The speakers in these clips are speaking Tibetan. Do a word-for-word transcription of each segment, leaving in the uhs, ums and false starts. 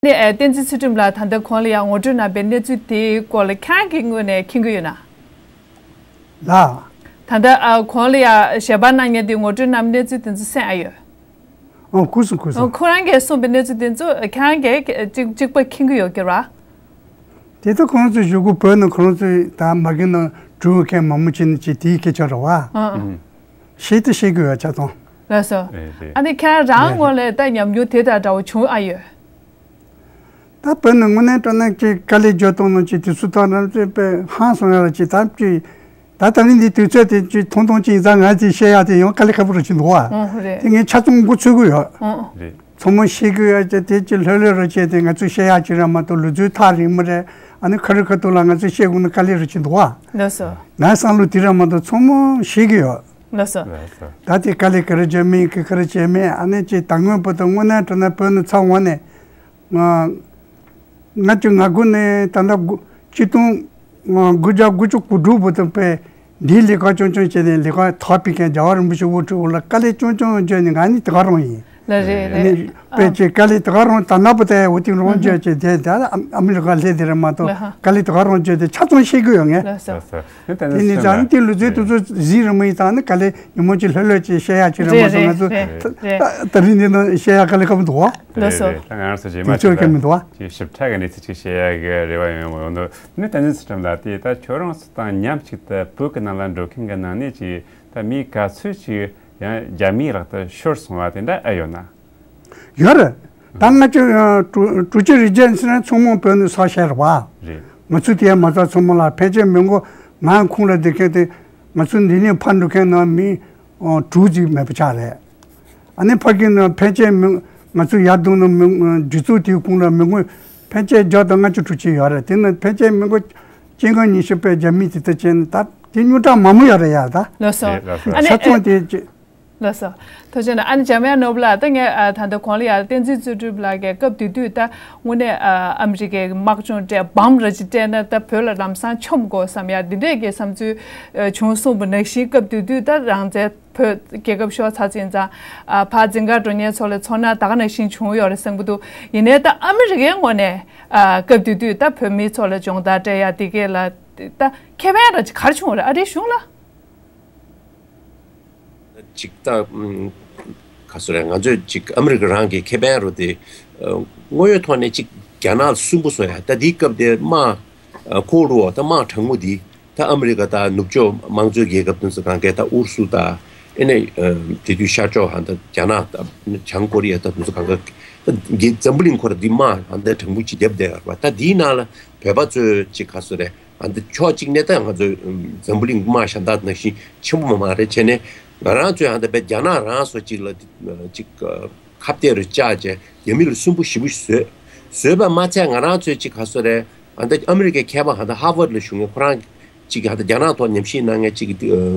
དེ་ཨ་བསྟན་འཛིན་ཚུལ་ཁྲིམས་ལགས་ད་ལྟ་གོང་ལ་ཡང་ངོ་སྤྲོད་གནང་པའི་གནས་ཚུལ་དེའི་སྐོར་ལ་ཁྱེད་རང་གི་ངོས་ནས་མཁྱེན་གྱི་ཡོད་ན། ལགས། ད་ལྟ་ཨ་གོང་ལ་ཡང་ཞལ་པར་གནང་མཁན་དེ་ངོ་སྤྲོད་གནང་གནས་ཚུལ་དེ་ཚོ་གསན་ཨ་ཡོད། ཨོ་གོ་སོང་གོ་སོང་། ཁོ་རང་གིས་གསུངས་པའི་གནས་ཚུལ་དེ་ཚོ་ཁྱེད་རང་གིས་གཅིག་གཅིག་པ་མཁྱེན་གྱི་ཡོད་ཀྱི་ར། དེ་ལྟ་ཁོང་ཚོས་ཞུ་གི་བོད་ནང་ཁོང་ཚོས་ད་མ་གི་ནང་འགྲུལ་མཁན་མང་པོ་ཅིག་ནི་ཅིག་དེའི་སྐད་ཆ་རེད་བ། ཨ་ཨ། ཤེས་དེ་ཤེས་དགོས་ཡ་ཆ་ཚང་། ལགས་སོ། རེད་རེད། ཨ་ནི་ཁྱེད་རང་རང་ངོས་ལ་ད་ཉམས་མྱོང་དེ་དང་འདྲ་བོ་བྱུང་ཨ་ཡོད། ད་བོད་ནང་དངོས་གནས་དྲང་གནས་ཀྱི་དཀའ་ལས་རྒྱག་སྟངས་ནང་ཅིག་དེ་ཚོ་དང་རང་ཚོས་དཔེ་ཧང་སང་ཡ་ལ་ཅིག་ད་ཅིག་ད་ད་རིང་འདི་དུས་ཚོད་དེ་ཅིག་ཐུང་ཐུང་ཅིག་ཡིན་ཙང་ང་ཅིག་བཤད་ཡ་དེ་ཡང་དཀའ་ལས་ཁག་པོ་རེད་ཅིག་འདུག་བ། ཨོ་རེད། དེ་ངས་ཆ་ཚང་མགོ་ཚོས་གི་ཡོད། ཨོ། རེད། ཚང་མ་ཤེས་གི་ཡོད་ཅེས་དེ་ཅིག་ལྷོད་ལྷོད་རུ་བྱས་ཏེ་ང་ཚོས་བཤད་ཡག་ཅིག་རེད་མ་གཏོགས་ལུས་རྩལ་ཐག་རིང་མོ་རེད། ཨ་ནི་ཁ་རི་ཁ་ཐུག་ལ་ང་ཚོས་བཤད་དགོས་ན་དཀའ་ལས་རུ་ཅིག་འདུག་བ། ལགས་སོ། ངའི་བསམ་བློ་དེ་རེད་མ་གཏོགས་ཚང་མ་ཤེས་གི་ཡོད། ལགས་སོ། ལགས་སོ། ད་དེ་དཀའ་ལས་ག་རེ་བྱས་མིན་གི་ག་རེ་བྱས་མིན་ཨ་ནི་ཅིག་ད་སྔོན་བར་དུ་དངོས་གནས་དྲང་གནས་བོད་ནས་ཚར་འོང་ནས་ང་། ལྔ་བཅུ་ང་དགུ་ནས་ད་ལྟ་དགུ་ཆིག་སྟོང་དགུ་བརྒྱ་དགུ་བཅུ་གོ་དྲུག་བར་དུ་པའི་འདིའི་ལས་ཀ་ཆུང་ཆུང་བྱས་ནས་ལས་ཀ་དག་པའི་མཁན་རྒྱལ་བ་རིན་པོ་ཆེ་དབུ་ཁྲིད་འོག་ལ་དཀའ་ལས་ཆུང་ཆུང་བརྗོད་ནས་ང་ནི་དེ་ག་རང་ཡིན། ལགས་རེད་ཨ་ནི་རེད། དཔེ་ཆའི་དཀའ་ལས་དེ་ག་རང་ད་ན་པོ་དེ་འོ་ཐིག་རང་བརྗོད་ཅེས་དེ་ད་ཨ་མི་རི་ཀ་སླེབས་དེ་རེད་མ་གཏོགས་ལགས་ཧ། དཀའ་ལས་དེ་ག་རང་བརྗོད་དེ་ཆ་ཚང་ཤེས་ཀྱི་ཡོད་ངས། ལགས་སོ། ལགས་སོ། དེ་ནི་ད་ནི་དེ་ལུས་རྩལ་དེ་ཚོ་གཟིགས་རེད་མ་ཡིན་ད་ནི་དཀའ་ལས་ཉིན་མོ་གཅིག་ལྷོད་ལྷོད་ཅེས་བཤད་ཡག་ཅིག་རེད་མ་གཏོགས་ང་ཚོ་རེད་རེད་རེད། ད་རིང་འདི་ནང་བཤད་ཡག་དཀའ་ལས་ཁག་པོ་འདུག་བ། ལགས་སོ། རེད་རེད། ད་ང་རང་ཚོ་རྗེས་མ་དུས་ཚོད་ཅིག་ད་ཀྱང་མི་འདུག་བ། ཅིག་ཞིབ་ཕྲ་གི་གནས་ཚུལ་ཅིག་བཤད་ཡག་གི་རེ་བ་ཡོང་ཡོང་འདུག་ནི་བསྟན་འཛིན་ཚུལ་ཁྲིམས་ལགས་དེ་ད་ཁྱོད་རང་ཚོ་དང་མཉམ་གཅིག་ཏུ་བོད་ཀྱི་ནང་ལ་འགྲོ་མཁན་གྱི་ནང་ནས་ཅིག་ད་མི་ག་ཚོད་ཅིག་ཡང་རྒྱ་མིའི་ལག་ཏུ་ཤོར་སོང་བ་དེ་འདྲ་ཨེ་ཡོད་ན། ཡོད་རེད། ད་ང་ཚོ་ཨ་དྲུག་དྲུག་ཅུ་རེ་བརྒྱད་ཟེར་ན་ཚང་མ་བོད་ནས་ས་ཤར་བ། རེད། ང་ཚོ་དེ་མ་ཚད་ཚང་མ་ལ་ཕལ་ཆེར་མི་མགོ་ང་ཁོང་ལ་བསྡད་མཁན་དེ་ང་ཚོ་འདི་ནས་ཕར་འགྲོ་མཁན་ནང་མི་ཨ་དྲུག་ཅིག་མེད་པ་ཆགས་རེད། ཨ་ནི་ཕ་གི་ནང་ཕལ་ཆེར་མི་ང་ཚོ་ཡར་གཏོང་ནང་མི་སྒྲིག་འཛུགས་དེའི་ཁོངས་ལ་མི་མགོ་ཕལ་ཆེར་བརྒྱ་དང་ལྔ་བཅུ་དྲུག་ཅུ་ཡོད་རེད། དེ་ནང་ཕལ་ཆེར་མི་མགོ་བཅོ་ལྔ་ཉི་ཤུ་པའི་རྒྱ་མི་དེ་ལྟ་བྱས་ནས་ད་དེ་རྙོག་དྲ་མང་མོ་ཡོད་རེད་ཡ་ད། ལགས་སོ། རེད་ལགས་སོ། ཨ་ནི་ཆ་ཚང་དེ་ཅི། ལགས་སོ། ཐུགས་རྗེ་གནང་། ཨ་ནི་འཇམ་དབྱངས་ནོར་བུ་ལགས་ད་ངས་ཨ་ད་ལྟ་གོང་ལ་ཡ་བསྟན་འཛིན་བརྩོན་འགྲུས་ལགས་ཀྱིས་སྐབས་དེ་དུས་ད་དངོས་གནས་ཨ་ཨ་མི་རི་ཀའི་དམག་སྦྱོང་སྤྲད་བམ་ར་ཅིག་སྤྲད་ན་ད་བོད་ལ་ལམ་སང་མཆོང་དགོས་བསམ་ཡ་འདི་འདྲས་ཀྱི་བསམ་ཚུལ་ཨ་བྱུང་སོང་བ་ནང་བཞིན་སྐབས་དེ་དུས་ད་རང་བཙན་བོད་རྒྱལ་ཁབ་ཤོར་ཚར་ཟིན་ཙང་ཨ་ཕར་འཛིན་གྲྭ་འགྲོ་མཁན་ཚོ་ལ་ཚོར་སྣང་ད་ག་ནང་བཞིན་བྱུང་ཡོད་རེད་བསམ་གྱི་འདུག་ཡིན་ནའི་ད་ཨ་མི་རི་ཀའི་ངོས་ནས་ཨ་སྐབས་དེ་དུས་ད་བོད་མི་ཚོ་ལ་སྦྱོང་བརྡར་སྤྲད་ཡ་དེ་གས་ལ་ད་ཁེ་ཕན་ར་ཅིག་ག་རེ་བྱུང་རེད་ཨ་རིའི་གཞུང་ལ། ཅིག་ད་ཨམ་ག་སོ་རེད། ང་ཚོས་ཅིག་ཨ་མི་རི་ཀ་རང་གི་ཁེ་ཕན་རུ་དེ་ཨ་དངོས་ཡོད་ཐོག་ནས་ཅིག་རྒྱ་ནག་ལ་སུན་པོ་བཟོ་ཡ། ད་འདིའི་སྐབས་དེ་དམག་ཨ་ཁོ་རུ་ད་དམག་གྲང་མོ་འདི་ད་ཨ་མི་རི་ཀ་ད་ནུབ་ཕྱོགས་དམངས་གཙོའི་རྒྱལ་ཁབ་དེ་ཚོ་གང་གས་ད་ཨུ་རུ་སུ་ད་ཨེ་ནས་ཨ་དེ་དུས་ཤར་ཕྱོགས་ཧ་ད་རྒྱ་ནག་ད་བྱང་ཀོ་རི་ཡ་ད་དེ་ཚོ་གང་ག་ད་འཛམ་བུ་གླིང་ཁོ་ར་འདི་དམག་ཧ་ད་གྲང་མོ་ཅིག་བརྒྱབ་བསྡད་ཡོད་རེད་པ། ད་འདིའི་ནང་ལ་བོད་པ་ཚོས་ཅིག་ག་སོ་རེད། ཨ་འདི་ཕྱོགས་གཅིག་ནས་ད་ང་ཚོ་འཛམ་བུ་གླིང་དམག་ཤ་སྟག་ནང་བཞིན་ཆེན་པོ་མ་མ་རེད་བྱས་ནས་ང་རང་ཚོས་ཨ་འདི་བས་རྒྱ་ནག་རང་སོ་གཅིག་ལ་གཅིག་ཁ་གཏད་རུ་བཅག་བྱས་རྒྱ་མི་ལ་སུན་པོ་ཞེ་པོ་ཞིག་བཟོས། བཟོས་པ་མ་ཚད་ང་རང་ཚོས་གཅིག་ག་སོ་རེད། ཨ་འདི་ཨ་མི་རི་ཀའི་མཁས་པ་ཨ་འདི་ཧར་ཝརཌ་ལ་བཞུགས་མཁན་ཁོ་རང་གཅིག་ཨ་འདི་རྒྱ་ནག་ཐོག་ཉམས་ཞིབ་གནང་མཁན་གཅིག་གིས་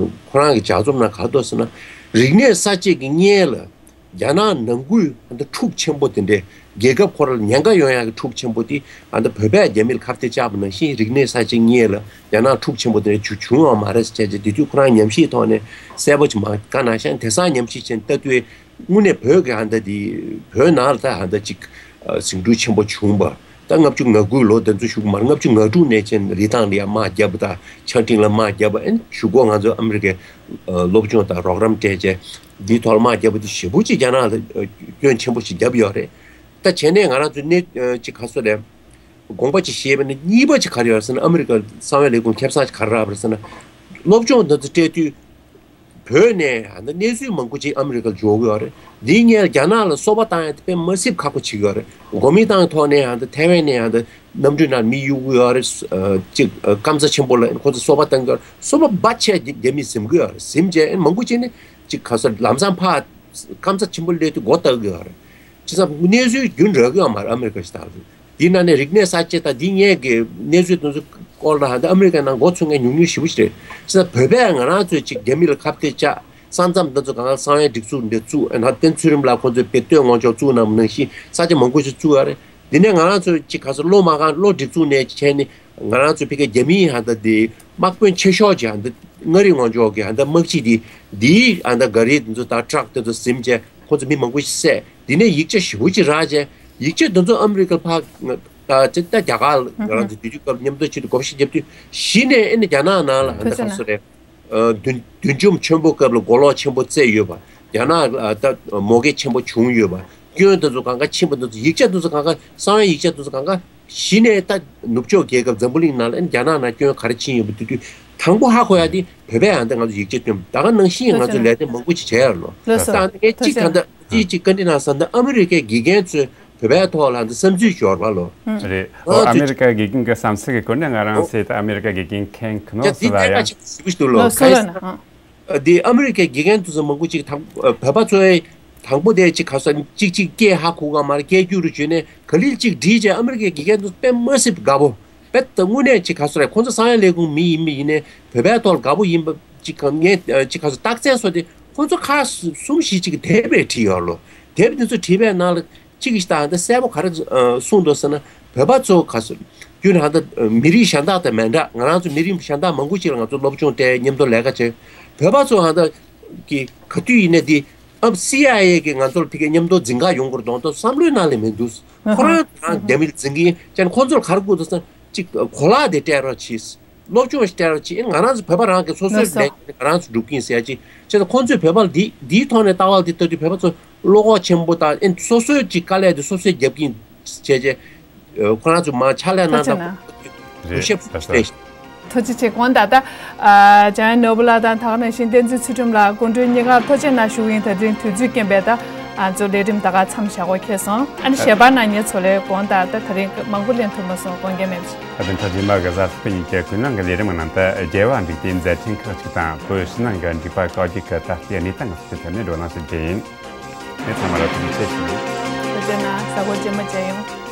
ཁོ་རང་གི་ལྗགས་རྩོམ་ནང་ག་རེ་འདུག་ཟེར་ན། རིག་གནས་གསར་བརྗེ་གི་སྔོན་ལ། རྒྱ་ནག་ནང་ཁུལ་ཧ་ད་འཁྲུག་ཆེན་པོ་དེ་འདྲའི་རྒྱལ་ཁབ་ཁོ་རང་ལ་ཉེན་ཁ་ཡོང་ཡག་གི་འཁྲུག་ཆེན་པོ་དེ་ཧ་ད་བོད་པས་རྒྱ་མིར་ཁ་གཏད་བཅག་པ་ནང་བཞིན་རིག་གནས་གསར་བརྗེ་སྔོན་ལ་རྒྱ་ནག་འཁྲུག་ཆེན་པོ་དེ་འདྲ་བྱུང་བྱུང་ཡོད་མ་རེད་ཟེར་བྱས་བྱས་དེ་དུས་ཁོ་རང་ཉམས་ཞིབ་ཐོག་ནས་གསལ་པོ་ཅིག་མ་བཀའ་གནང་ཤག་དེང་སང་ཉམས་ཞིབ་བྱས་ནས་ལྟ་དུས་དངོས་གནས་བོད་ཀྱི་ཧ་ད་དེ་བོད་ནང་ལ་ད་ཧ་ད་ཅིག་ཟིང་འཁྲུག་ཆེན་པོ་བྱུང་བ། ད་ལྔ་བཅུ་ང་དགུའི་ལོ་དེ་ཚོ་ཞུགས་མར་ལྔ་བཅུ་ང་དྲུག་ནས་ཅན་རི་ཐང་ལ་ཡ་དམག་བརྒྱབ་པ་དང་ཆ་འཕྲིན་ལ་དམག་བརྒྱབ་པ་ཨན་གཞུག་གུ་ང་ཚོ་ཨ་མི་རི་ཀའི་སློབ་སྦྱོང་དང་རོགས་རམ་སྤྲད་བྱས་འདིའི་ཐོག་ལ་དམག་བརྒྱབ་པ་དེ་ཞེ་པོ་ཅིག་རྒྱ་ནག་ལ་སྐྱོན་ཆེན་པོ་ཞིག་བརྒྱབ་ཡོད་རེད། ད་བྱས་ནས་ང་རང་ཚོ་གནས་ཅིག་ག་སོ་རེད། དགོངས་པ་ཅིག་བཞེས་པ་ནི་གཉིས་པ་ཅིག་ག་རེ་ཡོད་ཟེར་ན་ཨ་མི་རི་ཀ་གསང་བའི་ལས་ཁུངས་ཁེ་བཟང་ཅིག་ག་རེ་རག་པ་རེད་ཟེར་ན། སློབ་སྦྱོང་འདི་ཚོ་སྤྲད་དུས། བོད་ནས་ཨ་ནི་གནས་ཚུལ་མང་པོ་ཅིག་ཨ་མི་རི་ཀར་འབྱོར་གྱི་ཡོད་རེད། འདིའི་སྔོན་རྒྱ་ནག་ལ་སོ་པ་བཏང་ཡ་དེ་དཔེ་མ་སྲིད་ཁག་པོ་བྱེད་ཀྱི་ཡོད་རེད། གོ་མིན་ཏང་ཐོག་ནས་ཨ་ནི་ཐའེ་ཝན་ནས་ཨ་ནི་གནམ་གྲུའི་ནང་མི་གཡུག་གི་ཡོད་རེད། ཅིག་སྐམ་ས་ཆེན་པོ་ལ་ཁོ་ཚོ་སོ་པ་བཏང་གི་ཡོད་རེད། སོ་པ་རྦད་ཆད་རྒྱ་མིས་ཟིན་གྱི་ཡོད་རེད། ཟིན་བྱས་མང་པོ་ཅིག་ནི་ཅིག་ག་ས་ལམ་སང་ཕར་སྐམ་ས་ཆེན་པོ་སླེབས་དུས་མགོ་བཏགས་ཀྱི་ཡོད་རེད། བྱས་ཙང་གནས་ཚུལ་རྒྱུན་རག་གི་ཡོད་མ་རེད་ཨ་མི་རི་ཀ་ཞིག་དང་། དེའི་ནང་ནས་རིག་གནས་གསར་བརྗེ་དང་འདི་སྔོན་གྱི་གནས་ཚུལ་དེ་ཚོ་སྐོར་ལ་ཧ་ད་ཨ་མི་རི་ཀའི་ནང་མགོ་ཚོས་མཁན་ཉུང་ཉུང་ཞེ་པོ་ཞིག་རེད། བྱས་ཙང་བོད་པས་ང་རང་ཚོས་ཅིག་རྒྱ་མི་ལ་ཁ་གཏད་བཅག་ས་མཚམས་དེ་ཚོ་གང་ག་གསང་བའི་སྒྲིག་འཛུགས་འདི་བཙུགས་ཨ་ནི་བསྟན་འཛིན་ཚུལ་ཁྲིམས་ལགས་ཁོང་ཚོས་དཔེ་བསྟོད་ངོ་ཅོག་བཙུགས་གནང་བ་ནང་བཞིན་ས་ཆ་མང་པོ་ཞིག་བཙུགས་ཡོད་རེད། འདི་ནས་ང་རང་ཚོས་ཅིག་ག་ས་བློ་མ་གང་བློ་སྒྲིག་འཛུགས་ནས་བྱས་ནས་ང་རང་ཚོ་ཕ་གིའི་རྒྱ་མིའི་ཧ་ད་དེ་དམག་དཔོན་ཆེ་ཤོས་ཀྱི་ཧ་ད་མངའ་རིས་ངོ་ཅོག་གི་ཧ་ད་དམག་སྤྱི་དེ་འདིའི་ཧ་ད་ག་རི་དེ་ཚོ་དང་ཊྲག་དེ་ཚོ་ཟིན་བྱས་ཁོང་ཚོ་མི་མང་པོ་ཞིག་བསད། འདི་ནས་ཡིག་ཆ་ཞེ་པོ་ཅིག་རག་བྱས། ཡིག་ཆ་འདི་ཚོ་ཨ་མི་རི་ཀར་ཕར་ད་ཅི་ད་རྒྱ་གར་ང་རང་ཚོ་དུས་ཚོད་སྐབས་མཉམ་དུ་ཆེད་དུ་བགོ་བཤའ་བརྒྱབ་དུས་གཞི་ནས་ཨེ་ནི་རྒྱ་ནག་ནང་ལ་ཧ་ད་ག་སོ་རེད། ཨ་བདུན་བདུན་འཇོམས་ཆེན་པོ་སྐབས་ལ་གོ་ལོག་ཆེན་པོ་བཙལ་ཡོད་པ། རྒྱ་ནག་ལ་ད་མོ་གེ་ཆེན་པོ་བྱུང་ཡོད་པ། སྐྱོན་དེ་ཚོ་གང་ག་ཕྱིན་པ་དེ་ཚོ་ཡིག་ཆ་དེ་ཚོ་གང་ག་གསང་བའི་ཡིག་ཆ་དེ་ཚོ་གང་ག་གཞི་ནས་ད་ནུབ་ཕྱོགས་རྒྱལ་ཁབ་འཛམ་བུ་གླིང་ནང་ལ་རྒྱ་ནག་ནང་སྐྱོན་ག་རེ་ཕྱིན་ཡོད་པ་དེ་དུས་དང་པོ་ཧ་གོ་ཡ་དེ་བོད་པས་ཡང་ད་ང་ཚོ་ཡིག་ཆ་སྟོན་ད་ག་ནང་བཞིན་ང་ཚོ་ལས་དོན་མང་པོ་ཅིག་བྱས་ཡོད་ལོ། ལགས་སོ། ད་ངས་གཅིག་ད་ལྟ་གཅིག་གཅིག་བཀའ་འདྲི་གནང་ས་འདི་ཨ་མི་རི་ཀའི་དགེ་རྒན་ཚོས་བོད་པའི་ཐོག་ལ་འདི་བསམ་ཚུལ་འབྱོར་བ་ལོ། རེད། ཨོ་ཨ་མི་རི་ཀ་དགེ་རྒན་གྱི་བསམ་ཚུལ་གྱི་སྐོར་ནས་ང་རང་ཚོས་ད་ཨ་མི་རི་ཀ་དགེ་རྒན་མཁན་ཁི་ནོ་ཡ་སི་འདི་ལ་གནད་ཡ། འགག་ཆེན་པོ་ཞེ་པོ་ཞིག་འདུག་ལོ། ལགས་སོ། ག་ལ་ན། ཨ། འདི་ཨ་མི་རི་ཀའི་དགེ་རྒན་དེ་ཚོ་མང་པོ་ཅིག་དང་བོད་པ་ཚོའི་དང་པོ་དེ་ཅིག་ག་ས་ཅིག་ཅིག་སྐད་ཧ་གོ་ག་མ་རེད། སྐད་སྒྱུར་རུ་བྱོས་ནས་ག་ལིལ་ཅིག་བྲིས་རྗེས་ཨ་མི་རི་ཀའི་དགེ་རྒན་དེ་ཚོ་དཔེ་མ་སྲིད་དགའ་པོ། དཔེ་ད་དངོས་གནས་ཅིག་ག་ས་རེད། ཁོང་ཚོ་གསང་བའི་ལས་ཁུངས་མི་ཡིན་མི་ཡིན་ནས་བོད་པའི་ཐོག་ལ་དགའ་པོ་ཡིན་པ་ཅིག་གང་ངས་ཅིག་ག་ས་རྟགས་མཚན་སོགས་དེ་ཁོང་ཚོ་ཁ་གསུམ་བཞི་ཅིག་དེབ་བས་བྲིས་ཡོད་ལོ། དེབ་དེ་ཚོ་བྲིས་པའི་ནང་ལ་ཅིག་ཞིག་ད་ཧ་ད་གསལ་པོ་ག་རེ་གསུངས་འདུག་ཟེར་ན། བོད་པ་ཚོ་ག་ས་རྒྱུན་ཧ་ད་མི་རིགས་གཞན་དག་དང་མི་འདྲ། ང་རང་ཚོ་མི་རིགས་གཞན་དག་མང་པོ་ཅིག་ལ་ང་ཚོ་སློབ་སྦྱོང་སྤྲད་མཉམ་དུ་ལས་ཀ་བྱས། བོད་པ་ཚོ་ཧ་ད་གི་ག་དུས་ཡིན་ན་འདི་ཨ་སི་ཨའི་ཨེ་གི་ང་ཚོར་ཕ་གི་མཉམ་དུ་འཛིན་ག་ཡོང་དགོས་རེད་མདོག་མདོག་བསམ་བློའི་ནང་ལ་མི་འདུག་ཁོ་རང་རང་རྒྱ་མི་ལ་འཛིན་གི་ཡིན་ཅན་ཁོ་ཚོར་ག་རེ་དགོས་འདུག་ཟེར་ན་ཅིག་གོ་ལག་དེ་སྤྲད་རོགས་གྱིས། སློབ་སྦྱོང་ཞིག་སྤྲད་རོགས་གྱིས། ཨེ་ང་རང་ཚོ་བོད་པ་རང་གི་སོ་སོའི་ལགས་སོ། ལས་ཀྱི་ང་རང་ཚོ་སྒྲུབ་ཀྱི་ཡིན་ཟེར་ཡ་ཅིག་བྱས་ཙང་ཁོང་ཚོས་བོད་པ་ལ་འདི་འདིའི་ཐོག་ནས་ལྟ་བ་འདི་ལྟ་དུས་བོད་པ་ཚོ་བློ་ཁོག་ཆེན་པོ་དང་ཨེ་སོ་སོའི་ཅིག་དཀའ་ལས་དེ་སོ་སོས་རྒྱབ་ཀྱི་ཡིན་བྱས་རྗེས་ཁོ་རང་ཚོ་མ་ཕྱག་ལས་གནང་ཐག་ཆོད་དང་། ན། རེད། ཤེས་ལགས་སོ། བསྟན། ཐུགས་རྗེ་ཆེ། དགོངས་དག་ད། ཨ། འཇམ་དབྱངས་ནོར་བུ་ལགས་དང་ད་ག་ནང་བཞིན་བསྟན་འཛིན་ཚུལ་ཁྲིམས་ལགས་སྐུ་མགྲོན་གཉིས་ཀར་ཐུགས་རྗེ་གནང་ཞུ་གི་ཡིན། ད་དུང་དུས་ཚོད་རྐྱེན་པས་ད་ང་ཚོ་ལས་རིམ་ད་ག་མཚམས་བཞག་དགོས་ཁེལ་སོང་། ཨ་ནི་ཞལ་པར་གནང་མཁན་ཚོ་ལ་དགོངས་དག་ད་ད་རིང་མང་པོ་ལེན་ཐུབ་མ་སོང་། དགོངས་འགལ་མེད་པ་ཞིག་ད་ཐེངས་མ་གི་གཟའ་ལྷག་པ་ཉིན་གྱི་ཀུན་གླེང་གི་ལས་རིམ་ནང་དུ་རྒྱལ་བ་འབྲུག་པའི་མཛད་འཕྲིན་ཁག་ཅིག་དང་བོད་ཕྱི་ནང་གི་འབྲུག་པ་བཀའ་བརྒྱུད་ཀྱི་ད་ལྟའི་གནས་སྟངས་ཀྱི་ཐད་ནས་བགྲོ་གླེང་ཞིག་བྱས་ཡིན། ངས་ཚང་མ་ལ་ཐུགས་རྗེ་ཆེ་ཞུ། ཐུགས་རྗེ་གནང་། གཟའ་འཁོར་རྗེས་མ་མཇལ་ཡོང་།